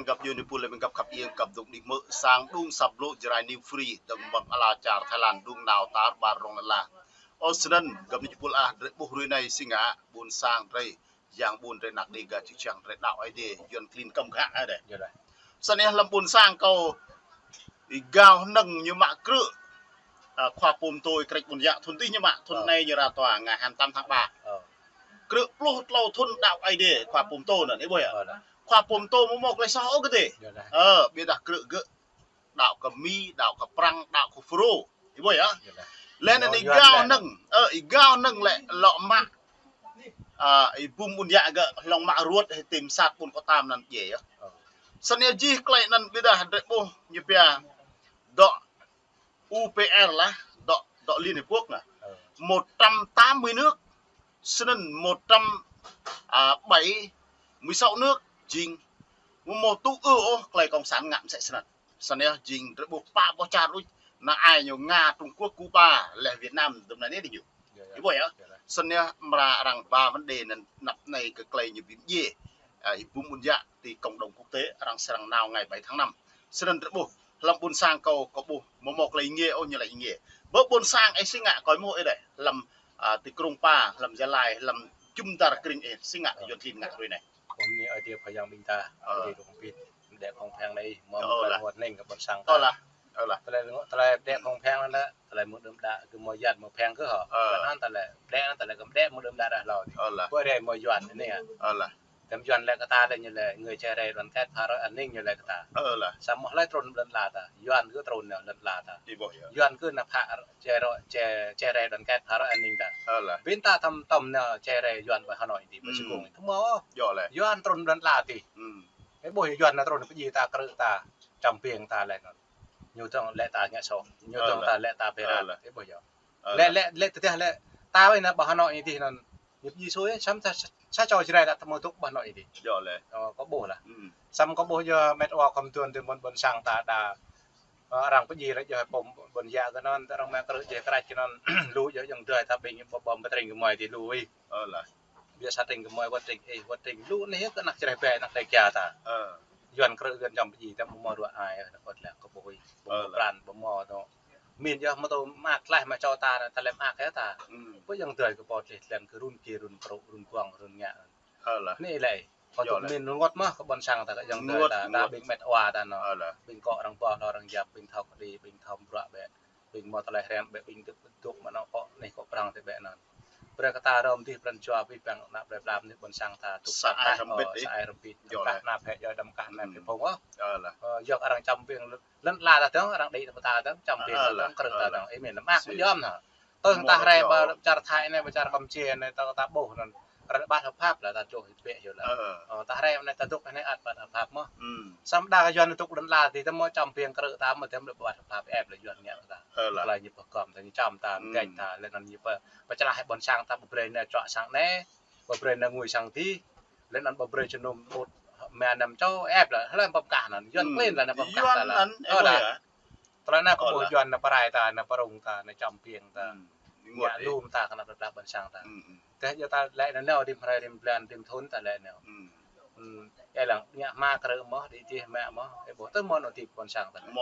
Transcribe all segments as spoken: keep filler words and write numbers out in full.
Găp djuai ania pul lĕ ƀing găp khăp iêng, găp dŏ anih mơ̆ sang đung săp blŏ Jrai New Free, dơ̆ng mơ̆ng ala čar Thái Lan, đung nao tar ƀar rŏng lăn la. Ơ, snăn, găp djuai ania pul ah, drei ƀuh hrơi anai si ngă, ƀuôn sang drei, yang ƀuôn drei, anak Đêga čư̆ čhiăng drei đaŏ Aê Diê, Yuăn klin kăm khă ai deh. Yơh deh. Snăn yơh hlăm ƀuôn sang kâo, ih gao hnơ̆ng ñu mă krư̆, a, khua pô mtô krĕč ƀuôn yă thŭn tih ñu mă, thŭn anai ñu ra tòa ngày hai mươi tám tháng ba. Krư̆ pluh tlâo thŭn đaŏ Aê Diê khua pô mtô anăn, ih ƀuh yơh. Khua pô mtô amâo mâo klei soh ôh kơ dih. Ơ, ƀiădah krư̆ gơ̆ đaŏ kơ Mi, đaŏ kơ Prăng, đaŏ kơ Fulro. Ih ƀuh yơh. Leh anăn ih gao hnơ̆ng, ơ, ih gao hnơ̆ng lĕ lŏ mă, a, ih bum ƀuôn yă gơ̆ hlŏng mă ruăt hĭ ti msat ƀuôn kơ tam anăn djai yơh. Snăn yơh jih klei anăn ƀiădah drei ƀuh ñu pia dŏ U P R lah, dŏ, dŏ Liên Hiệp Quốc anăn. Một trăm tám mươi nước, snăn một trăm, à, bảy mươi sáu nước jing amâo mâo tŭ ư ôh klei cộng sản ngă msĕ snăn. Snăn yơh jing drei ƀuh pă boh čar đuč, năng ai ñu Nga, Trung Quốc, Cuba, leh Việt Nam, dŭm anăn anei diñu. Ih ƀuh yơh. Snăn yơh amra arăng ba vấn đề anăn anăp anei kơ klei ñu bi mdjiê, a, ih bum ƀuôn yă ti cộng đồng quốc tế, arăng srăng nao ngày bảy tháng năm. Snăn drei ƀuh hlăm ƀuôn sang kâo, kâo ƀuh amâo mâo klei êngiê ôh, ñu lač êngiê. Bơ ƀuôn sang ih si ngă kơ mơ̆ ih deh, hlăm, a, ti Krông Pa, hlăm Gia Lai, hlăm jŭm dar krĭng ih si ngă Yuăn klin ngă hrơi anei. Kâo mni Aê Diê Khua Yang ƀing ta, Aê Diê dôk pit, mđĕ phŏng pheng anei, mâo mơ̆ klei rơngot hnĭng kơ ƀuôn sang ta. Tơlơi, tơlơi mđĕ phŏng pheng anăn, tơlơi mơ̆ng đưm đă, kơ mâo Yuăn mâo pheng kơ hŏ. Anăn tơlơi mđĕ, anăn tơlơi kơ mđĕ mơ̆ng đưm đă đah hlâo dih. Bơ rai mâo Yuăn anei. Tơm Yuăn lĕ kơ ta lĕ ñu lĕ người che rè đoàn kết phá rối an ninh ñu lĕ kơ ta. Samơ̆ hlei trŭn lăn ala ta, Yuăn kơ trŭn lăn ala ta. Yuăn kơ nao phá che roi, che, che rè đoàn kết phá rối an ninh ta. Ƀing ta tăm tăm nao che rè Yuăn ƀơi Hà Nội dih, ƀơi Sài Gòn dih. Tơm mâo. Yuăn trŭn lăn ala dih. Ih ƀuh Yuăn nao trŭn pơdjai ta, krư̆ ta, čăm biêng ta lĕ anăn. Ñu dơ̆ng lĕ ta ngă soh, ñu dơ̆ng ta lĕ ta bê rat. Ih ƀuh yơh. Lĕ, lĕ, lĕ tơdah lĕ ta ƀơi anăn ƀơi Hà Nội dih anăn. Ñu pơdjai sui, samơ̆ sa, sa, sa čô Jrai ta tơm mâo dôk ƀơi Hà Nội dih. Ơ, kâo ƀuh lah. Samơ̆ kâo ƀuh yơh met wa khŏm tuan ti mơ̆n ƀuôn sang ta đa. Ơ, arăng pơdjai lĕ yơh pô ƀuôn yă kơ anăn, arăng mă krư̆ jĕ krač kơ anăn, lu yơh ayŏng adơi ta ƀing ƀơ̆ng pơtring kơ mơi dih lu ih. Biă sa tring kơ mơi, wăt tring ih, wăt tring lu anei kơ anak Jrai bĕ, anak Đêga ta. Yuăn krư̆ Yuăn čăm pơdjai ta amâo mâo ruă ai, anăn kơ lĕ kơ ƀuh ih, ƀơ̆ng pran, ƀơ̆ng mâo dŏ. Min yơh mơ̆ tơ mă tlaih mă čô ta, ta lĕ mă kơ ta. Ƀuh ayŏng adơi kơ pô tlih tlăng kơ run ki, run krŭ, run kuang, run ngă. Anei lĕ. Kâo dôk min rơngot mơh kơ ƀuôn sang ta, kơ ayŏng adơi ta, ta ƀing met wa ta anăn. Ƀing kŏ arăng boh hlô arăng yap, ƀing thâo kơđi, ƀing thâo bruă bĕ. Ƀing mâo tơlơi hrăm bĕ, ƀing dôk, dôk mă anŏ kŏ anih kŏ Prăng dih bĕ anăn. Brơi kơ ta rơm dih pran jua bi păng ană plei pla anei ƀuôn sang ta dôk sa ai rơmbit, sa ai rơmbit. Đăm kah nao phe djai, đăm kah nao phe phung ôh. Ơ, yua kơ arăng čăm biêng lăn ala ta dơ̆ng, arăng đĭ ta dơ̆ng, čăm biêng ta dơ̆ng, krư̆ ta dơ̆ng. Ih min lăm ak mơ̆ yom anăn. Tơdah ta rai ƀơi čar Thái anei, ƀơi čar Kampuchia anei, ta, ta ƀuh anăn. Arăng ƀăt hợp pháp lĕ ta čuh ih bĕ yơh lah. Ơ, ta rai anei ta dôk anei ăt ƀăt hợp pháp mơh. Samơ̆ đa Yuăn dôk lăn ala dih ta mâo čăm biêng krư̆ ta mơ̆ ta lĕ ƀăt hợp pháp ĕp lĕ Yuăn ngă ta. Tơlơi ñu pơkŏm ta, ñu čăm ta, mơgĕč ta, leh anăn ñu pơ, pơčlah ƀuôn sang ta, ƀu brơi nao čuă sang anei, ƀu brơi nao ngui sang dih, leh anăn ƀu brơi jơnum ƀut mă năm čô ĕp lĕ, hlei pơm kah anăn, Yuăn klin lĕ nao pơm kah ta lĕ. Ơ, dah. Tơlơi anăn kơ ƀuh Yuăn nao pơrai ta, nao pơrŭng ta, nao čăm biêng ta. Ngă lum ta kơ ană plei pla ƀuôn sang ta. Tơdah yơh ta lĕ nao nao rĭm hrơi, rĭm blan, rĭm thŭn ta lĕ nao. Ơ, lăng ngă hma krư̆ mơh, đĭ dih mă mơh, ih ƀuh tơ mâo anŏ dih ƀuôn sang ta lĕ.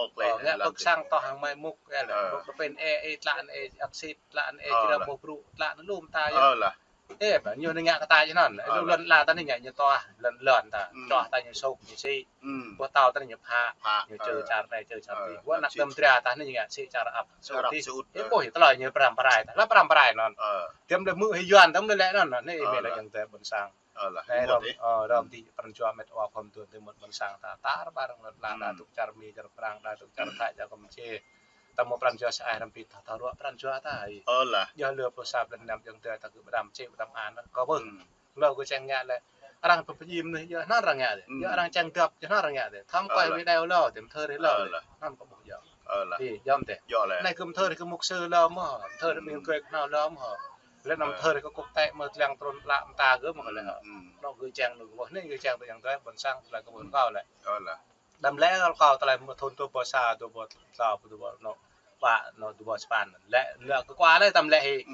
Ngă pơ̆k sang toh hăng mai mŭk, ơ, lĕ. Ƀuh pơpĭn ê, ê, tlă ê, aksit, tlă ê, či răm ƀuh brŭ, tlă lum ta yơh. Ơ, lah. Ê, ƀă ñu anei ngă kơ ta jih anăn. Ơ, lu lăn ala ta anei ngă ñu toh, lăn, lăn ta. Čoh ta ñu sôk, ñu sĭ. Ƀuh tâo ta anei ñu phă. Ñu čơ čar anei, čơ čar dih. Wơ̆t anak tơm dra ta anei ngă sĭ čar ăp. Sĭ ăp dih. Ih ƀuh tơlơi ñu pơrăm pơrai ta. Lăm pơrăm pơrai anăn. Tơm lĕ mưh hĭ Yuăn, tơm lĕ lĕ anăn. Anei ih min lĕ ayŏng adơi ƀuôn sang. Anei rơm, ơ, rơm dih pran jua met wa khŏm tuan ti mơ̆n ƀuôn sang ta. Tar ƀar lăn ala ta dôk čar Mi, čar Prăng, ta dôk čar Thái, čar Kampuchia. Ta mâo pran jua sa ai rơmbit ta, ta ruă pran jua ta. Yơh lơ pluh sa blan năm ayŏng adơi ta kơ pơđăm čê pơđăm an kơ ƀơ̆ng. Hlâo kơ čang ngă lĕ. Arăng pơpơjim anei yơh anăn arăng ngă dih. Yơh arăng čang dăp yơh anăn arăng ngă dih. Thăm quay video hlâo, tơm thơ ri hlâo. Anăn kơ ƀuh yơh. Ih, yom dih. Anei kơ mthơ ri kơ mục sư hlâo mơh, mthơ ri ƀing gơi kơnao hlâo mơh. Leh anăn mthơ ri kơ quốc tế mơh tlang trŭn plă mta gơ̆ mơh lĕ. Anŏ gơ̆ čang anŭn kơ ƀuh, anei gơ̆ čang tơ ayŏng adơi ƀuôn sang tơlơi kơ ƀuh kâo lĕ. Đăm lĕ kâo tơlơi mơ̆ thŭn dua ƀâo sa, dua ƀâo tlâo, dua ƀâo anŏ, ƀă anŏ dua ƀâo sapăn. Lĕ, lĕ kơ kua lĕ tơm lĕ hĭ.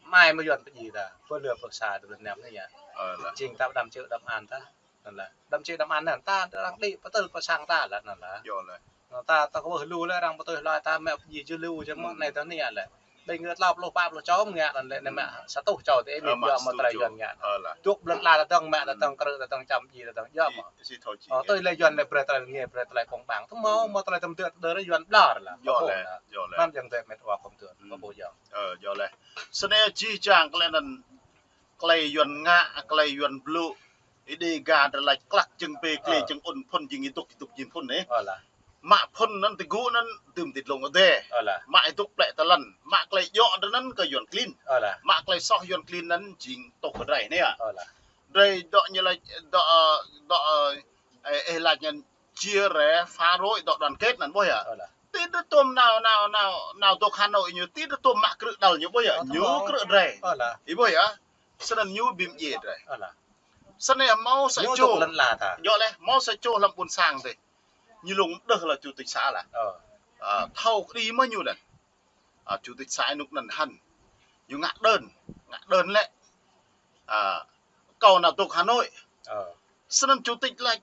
Mai mơ̆ Yuăn pơdjai ta. Pơ lơ pơ sa dua blan năm anei yơh. Jing ta pơđăm čê pơđăm an ta. Anŭn lah. Đăm čih đăm ăn anŭn, ta arăng đĭ pơtơl pơ sang ta lah anŭn lah. Yơh lah. Anŭn ta, ta kwưh lu lĕ arăng pơtui hloai ta mă pơjing jư lu jơ mơ̆ anai ta anai lĕ. Đĭ ngă tlâo pluh pă pluh čô ngă anŭn lĕ, anai mă sa rơtuh čô tơ ih mĭn yơh mă tơlơi Yuan ngă. Dŏ blan la ta dơ̆ng mă ta dơ̆ng krư̆ ta dơ̆ng čăm pơjing ta dơ̆ng yơh mơ̆. Ơ, tui lĕ Yuan lĕ brơi tơlơi nge brơi tơlơi công bằng. Tơ mơ̆ mă tơlơi tơm tơ̆ tơdơi Yuan blar lah. Yơh lah. Anăm jing tơlơi met wa kơm tuan. Kơ ƀu jing. Ơ, yơh lah. Snăn jih jang tơlơi anŭn tơlơi Yuan ngă, tơlơi Yuan blŭ, Ơi Adai gah drơi lač klăk jing bê klê jing un phŭn jing ih dŏ ih dŏ jing phŭn anai. Mă phŭn anŭn tơgŭ anŭn dưm ti dlông adai. Mă ih dŏ plĕ tơlăn, mă tơlơi djŏ drơi anŭn kơ Yuan klin. Mă tơlơi soh Yuan klin anŭn jing tŏ kơ drơi anai ah. Drơi dŏ ñu lač, dŏ, dŏ, ơ, ih lač anŭn chia rẽ phá rối dŏ đoàn kết anŭn ƀuh yơh. Ti drơi tôm nao, nao, nao, nao dŏ Hà Nội ñu, ti drơi tôm mă krư̆ đăl ñu ƀuh yơh. Ñu krư̆ drơi. Ih ƀuh yơh. Snăn ñu bim djê drơi. Snăn hmâo sa čô. Yơh lĕ, hmâo sa čô hlăm ƀuôn sang tơ. Ñu lông đơh lah chủ tịch xã lah. Ơ. Ơ, thâo kơ đĭ mơ̆ ñu anŭn. Ơ, chủ tịch xã anŭn anŭn hăn. Ñu ngă đơn, ngă đơn lĕ. Ơ, kâo nao dŏ Hà Nội. Ơ. Snăn chủ tịch lač,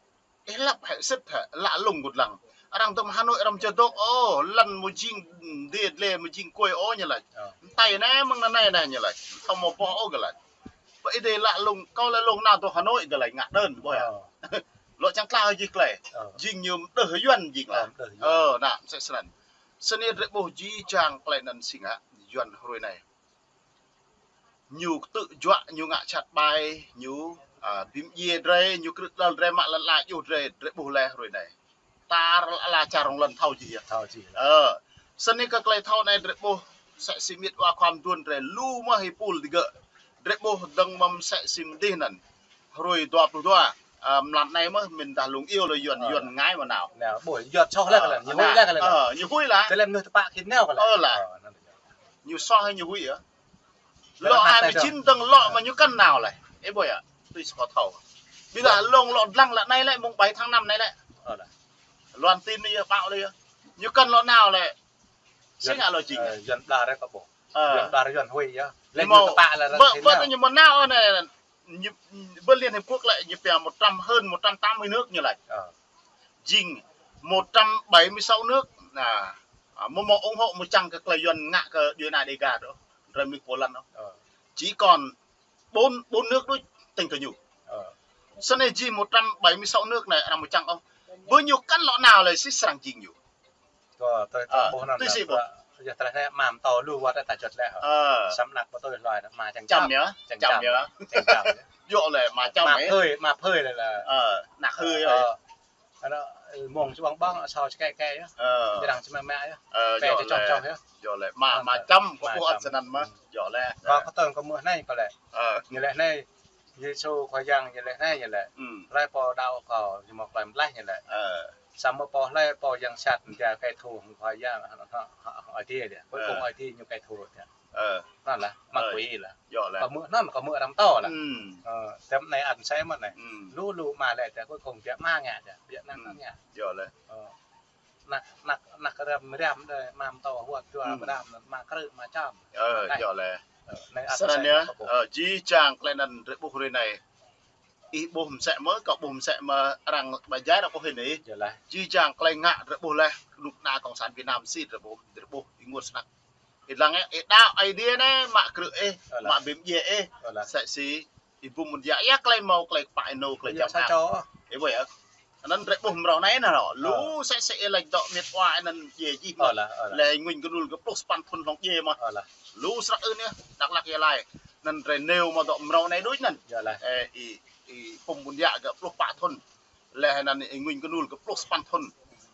ih lăp hĕ sĭt hĕ, lă lông gơ̆t lăng. Arăng dŏ Hà Nội arăng čơdŏ, ơ, lăn mơ̆ jing dê dlê mơ̆ jing kuai ôh ñu lač. Ơ. Tơl anai mơ̆ng anai anai ñu lač. Thâo mơ̆ pô ôh gơ̆ lač. Ƀơi Ơi Adai lă lông, kâo lĕ lông nao dŏ Hà Nội gơ̆ lač ngă đơn ƀuh yơh. Ơ. Lŏ čang tla jih tơlơi. Ơ. Jing ñu đơh Yuan jing lah. Ơ, đơh Yuan. Ơ, anŭn mơsĕ snăn. Snăn drơi ƀuh jih jang tơlơi anŭn sĭt ngă Yuan hrơi anai. Ñu ktư̆ juă, ñu ngă čăt ƀai, ñu, ơ, bim djê drơi, ñu krư̆ đăl drơi mă lăn ala djuh drơi, drơi ƀuh lĕ hrơi anai. Tar ala čar rŏng lŏn thâo jih yơh. Thâo jih. Ơ. Snăn kơ tơlơi thâo anai drơi ƀuh, mơsĕ si mĭt wa khua mduôn drơi lu mơ̆ hĭ pul digơ̆. Drơi ƀuh dơ̆ng mơ̆ mơsĕ si mơdih anŭn. Hrơi dua pluh dua, ơ, mlan anai mơ̆ mĭn dah lông iâu lĕ Yuan, Yuan ngai mơ̆ nao. Nao, ƀuh, Yuan soh lĕ kơ lĕ, ñu huĭ lĕ kơ lĕ. Ơ, ñu huĭ lah. Tơlơi ñu tơpă khĭn nao kơ lĕ. Ơ lah. Ơ, anŭn. Ñu soh ñu huĭ yơh. Lŏ hai mươi chín dơ̆ng lŏ mơ̆ ñu kăn nao lĕ. Ih ƀuh yơh. Tui si kâo thâo. Ƀiădah lông lŏ dlăng lĕ anai lĕ mông bảy tháng năm anai lĕ. Ơ lah. Loan tin anai yơh, ƀâo anai yơh. Ñu kăn lŏ nao lĕ. Sĭt ngă lŏ jing. Ơ, Yuan blar kơ ƀuh. Ơ. Yuan blar Yuan huĭ yơh. Lĕ ñu tơpă lĕ ƀơ, ƀơ ñu mơ̆ nao anai. Ñu, ƀơi Liên Hiệp Quốc lĕ ñu pia một trăm, hơn một trăm tám mươi nước ñu lač. Ơ. Jing một trăm bảy mươi sáu nước, anŭn, ơ, mơ̆ mơ̆ ủng hộ mơ̆ čang kơ tơlơi Yuan ngă kơ djuai anai Đêga dŏ. Drơi mĭn pô lăn dŏ. Ơ. Chỉ còn bốn, bốn nước đôč tĭng kơ ñu. Ơ. Snăn jing một trăm bảy mươi sáu nước anai arăng mơ̆ čang ôh. Ƀơi ñu kăn lŏ nao lĕ sĭt srăng jing ñu. Kơ, tui, tui, ơ, ƀuh anŭn tui si ƀuh. Yua tơlơi anai mă mơtâo lu wơ̆t ta juăt lĕ hă. Ơ. Samơ̆ anăk pơtui hloai anŭn mă čang čăm. Čăm yơh. Čăm čăm yơh. Yơh lĕ mă čăm. Mă phơi, mă phơi lĕ lah. Ơ, anăk hơi yơh. Ơ. Anŭn, mông čuang ƀơ̆ng, asâo čơkĕ kĕ yơh. Ơ. Jrăng čơmă mă yơh. Ơ, pĕ yơh čơčŏk lĕ. Čŏk yơh. Yơh lĕ, mă, mă čăm, kơ ƀuh ăt snăn mơ̆. Yơh lĕ. Kơ, kơ tơ̆ng kơ mơ̆ anai kơ lĕ. Ơ. Ñu lĕ anai. Yêsu Khua Yang ñu lĕ anai ñu lĕ. Hlơi pô đaŏ kâo, ñu mơ̆ klai mơ̆ laih ñu lĕ. Ơ. Samơ̆ pô hlơi pô Yang sat ñu jao kẻ thù Khua Yang, hă, hă, hă, Ơi Adai dih. Cuối cùng Ơi Adai ñu kẻ thù dih. Ơ. Anŭn lah, mă quỷ lah. Yơh lah. Kơ mơ̆ anŭn, kơ mơ̆ arăng pơtô lah. Ơ, tơm anai ăn sai mơ̆ anai. Lu lu mă lĕ dih, cuối cùng dih mă ngă dih, dih năng năng ngă. Yơh lah. Ơ. Anăk, anăk, anăk răm răm dih, mă mơtâo wơ̆t jua răm, mă krư̆, mă čăm. Ơ, yơh lah. Ơ, anai ăn sai mơ̆ kơ ƀuh. Ơ, jih jang tơlơi anŭn drơi ƀuh hrơi anai. Ih ƀuh mơsĕ mơ̆, kâo ƀuh mơsĕ mơ̆ arăng ƀai jai arăng ƀuh hĭn ih. Yơh lah. Jih jang tơlơi ngă drơi ƀuh lĕ, kơnuk kơna cộng sản Việt Nam sĭt drơi ƀuh, drơi ƀuh, ih ngă snăk. Ih lăng ih, ih đaŏ Ơi Adai anai, mă krư̆ ih, mă bim djê ih, mơsĕ si, ih bum ƀun yă, yă tơlơi hmâo, tơlơi kơpă ih nao, tơlơi čăm hă. Ih ƀuh yơh. Anŭn drơi ƀuh mrâo anai anŭn hă. Lu mơsĕ si ih lač dŏ mĭt wa anŭn djê jih mơ̆. Lĕ Nguyễn Khnul kơ pluh sapăn thŭn hlŏng djê mơ̆. Lu srăk ưn yơh, Dak Lak Gia Lai. Anŭn drơi nao mơ̆ dŏ mrâo anai đôč anŭn. Ơ, ih ih pum ƀun yă kơ pluh pă thŭn. Lĕ anŭn ih Nguyễn Khnul kơ pluh sapăn thŭn.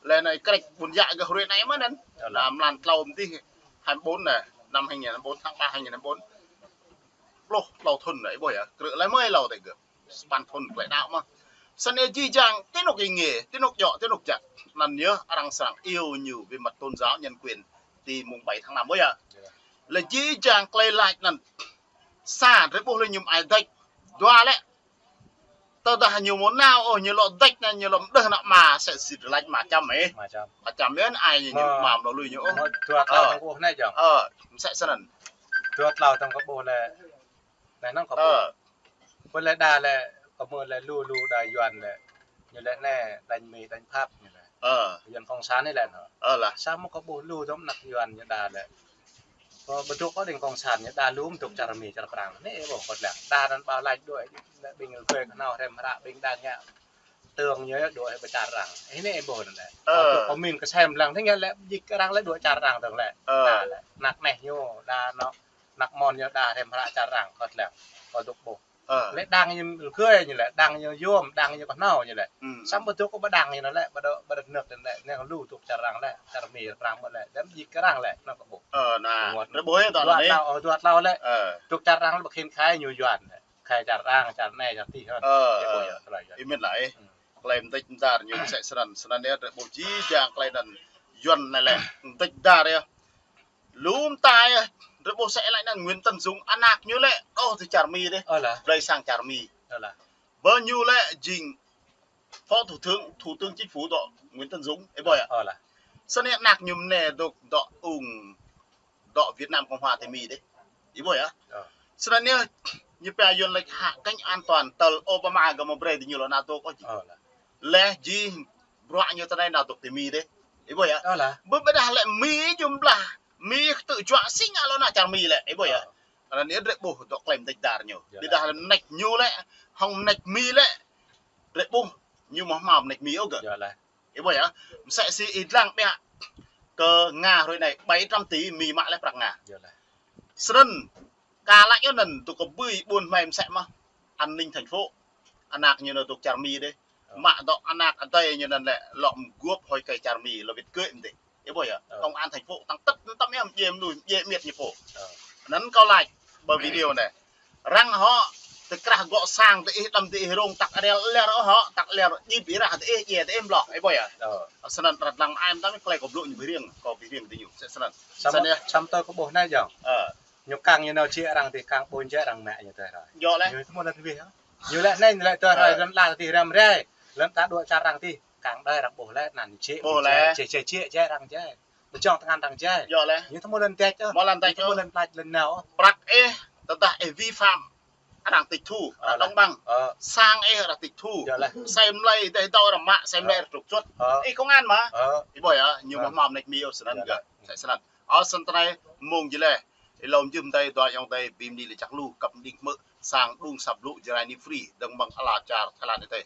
Lĕ anai krĕč ƀun yă kơ hrơi anai mơ̆ anŭn. Anŭn mlan tlâo mơ̆ dih, hai mươi bốn anai, năm hai nghìn hai mươi bốn, tháng ba hai nghìn hai mươi bốn. Pluh tlâo thŭn anai, ih ƀuh yơh. Krư̆ lĕ mơ̆ ih lâo tơ gơ̆. Sapăn thŭn tơlơi đaŏ mơ̆. Snăn jih jang, ti anôk ih ngă, ti anôk djŏ, ti anôk jăk. Anŭn yơh, arăng srăng iâu ñu về mặt tôn giáo nhân quyền, ti mùng bảy tháng năm ƀuh yơh. Lĕ jih jang tơlơi lač anŭn. Sa, drơi ƀuh lĕ ñu mă ai dêč. Dua lĕ, tơdah ñu mơ̆ nao ôh, ñu lŏ dêč anai, ñu lŏ mơđeh anăk mă, mơsĕ si drơi lač mă čăm ih. Mă čăm. Mă čăm yơh, ai ñu mă mơ̆ lui ñu ôh. Dua tlâo tơ̆ng kơ ƀuh anai jơ̆ng. Ơ, mơsĕ snăn. Dua tlâo tơ̆ng kơ ƀuh lĕ. Anai năng kơ ƀuh. Ơ. Ƀơi lĕ đa lĕ Kơ mơ̆ lĕ lu lu đa Yuan lĕ. Ñu lĕ anai, đánh Mỹ, đánh Pháp ñu lĕ. Ơ. Yuan cộng sản anai lĕ anŭn. Ơ lah. Samơ̆ kơ ƀuh lu tơm anăk Yuan ñu đa lĕ. Kơ ƀu dŏ kơ đing cộng sản ñu đa lu mơ̆ dŏ čar Mỹ, čar Prang. Anai ƀuh kơ lĕ. Đa anŭn ƀă lač đuaĭ, lĕ ƀing lĕ kơ hnâo hrăm hră, ƀing đa ngă. Tơng ñu đuaĭ ƀơi čar arăng. Anai ƀuh anŭn lĕ. Ơ. Kơ min kơ sem lăng, tơng ñu lĕ, jik arăng lĕ đuaĭ čar arăng tơng lĕ. Ơ. Đa lĕ. Anăk neh ñu, đa anŏ. Anăk mon ñu đa hrăm hră čar arăng kơ lĕ. Kơ dŏ ƀuh. Ơ. Lĕ đang ñu lơgơi ñu lĕ, đang ñu yôm, đang ñu kơ hnâo ñu lĕ. Samơ̆ ƀu dŏ kơ ƀă đang ñu lĕ, ƀă đơ, ƀă đơ nơ̆k lĕ, anai lu dŏ čar arăng lĕ, čar Mỹ, Prang ƀă lĕ, đăm jik kơ arăng lĕ, anŭn kơ ƀuh. Ơ, anai. Rơbơi tơl anai. Dua tlâo, ơ, dua tlâo lĕ. Ơ. Dŏ čar arăng lĕ ƀu khĭn khai ñu Yuan lĕ. Khai čar arăng, čar anai, čar adih hŏ. Ơ, ơ. Rơbơi tơl anai. Ih min lăi. Klei mơdĕč mơdar ñu mơsĕ snăn, snăn yơh, rơbơi jih jang klei anŭn Yuan anai lĕ, mơdĕč mơdar yơh. Lu mơta yơh, rơbơi sĕ laĭ anŭn Nguyễn Tấn Dũng, anăk ñu lĕ, đôč tơ čar Mỹ dih. Ơ lah. Blơi sang čar Mỹ. Ơ lah. Bơ ñu lĕ jing Phó Thủ tướng, Thủ tướng Chính phủ dŏ Nguyễn Tấn Dũng, ih ƀuh yơh. Ơ lah. Snăn anăk ñu mơnĕ dŏ, dŏ ung, dŏ Việt Nam Cộng Hòa tơ Mỹ dih. Ih ƀuh yơh. Ơ. Snăn yơh, ñu pia Yuan laĭ hạ cánh an toàn tơl Obama gơ̆ mơ̆ brơi tơ ñu lŏ nao dŏ kơ jing. Ơ lah. Lĕ jih bruă ñu tơ anai nao dŏ tơ Mỹ dih. Ih ƀuh yơh. Ơ lah. Ƀu ƀiădah lĕ Mỹ jum blah, Mỹ tŭ juă sĭt ngă lŏ nao čar Mỹ lĕ. Ih ƀuh yơh. Ơ. Anŭn yơh drơi ƀuh dŏ klei mơdĕč mơdar ñu. Ơ lah. Ƀiădah lĕ mơneč ñu lĕ, hŏng mơneč Mỹ lĕ, drơi ƀuh ñu mơ̆ hmâo mơneč Mỹ ôh gơ̆. Ơ lah. Ih ƀuh yơh. Mơsĕ si ih dlăng biă kơ Nga hrơi anai bảy trăm tỷ Mỹ mă lĕ prăk Nga. Ơ lah. Snăn, ka laĭ ñu anŭn tŭ kơ ƀơi ƀuôn hmei mơsĕ mơ̆. An ninh thành phố. Anăk ñu anŭn dŏ čar Mỹ dih. Ơ. Mă dŏ anăk adơi ñu anŭn lĕ lŏ mguôp hơi kơi čar Mỹ lŏ wĭt gơ̆ mơ̆n dih. Ih ƀuh yơh. Ơ. Công an thành phố tăng tơ̆t tơm yơh, mjê mơnuih, mjê miêt ñu pô. Ơ. Anŭn kâo laĭ ƀơi video anai. Arăng hŏ, tơkrah gŏ sang tơ ih, đăm tơ ih rông tăk rel ler ôh hŏ, tăk ler djip ih rah tơ ih, djai tơ ih mlŏk, ih ƀuh yơh. Ơ. Snăn tơlơi dlăng mơai mơtam klei kâo blŭ ñu ƀu hriêng, kâo ƀu hriêng tơ ñu, mơsĕ snăn. Samơ̆, snăn yơh. Samơ̆ tơ kơ ƀuh anai jang. Ơ. Ñu kang ñu nao jĕ arăng tih, kang ƀôn jĕ arăng mă ñu tơ hrơi. Djŏ lĕ. Ñu tơmơ̆ lĕ tih hă. Ñu lĕ anai, ñu lĕ tơ hrơi lŏn ala tih răm rai. Lŏn ta dŏ čar arăng tih, kang đơi arăng ƀuh lĕ, anăn jĕ ƀuh lĕ. Jĕ, jĕ, jĕ, jĕ arăng jĕ. Ƀu jŏng tơngan arăng jĕ. Djŏ lĕ. Ñu tơmơ̆ lŏn tĕč ôh. Mơ̆ lŏn tĕč ôh. Ñu tơmơ̆ lŏn tlač lŏn nao ôh. Prăk ih, tơdah ih vi phạm, arăng tịch thu, arăng đóng băng. Ơ. Sang ih arăng tịch thu. Djŏ lĕ. Asei mlei ih dŏ arăng mă, asei mlei arăng trục xuất. Ơ. Ih công an mơ̆. Ơ. Ih ƀuh yơh, ñu mơ̆ hmâo mơneč Mỹ ôh snăn gơ̆. Mơsĕ snăn. Ơ, snăn tơ anai mơ̆ng jơleh. Ih lŏm jưm adơi, dua ayŏng adơi, bi mni laĭ čăk lu, kăp mđing hmư̆, sang đung asăp blŭ Jrai New Free, dơ̆ng mơ̆ng ala čar Thái Lan adih.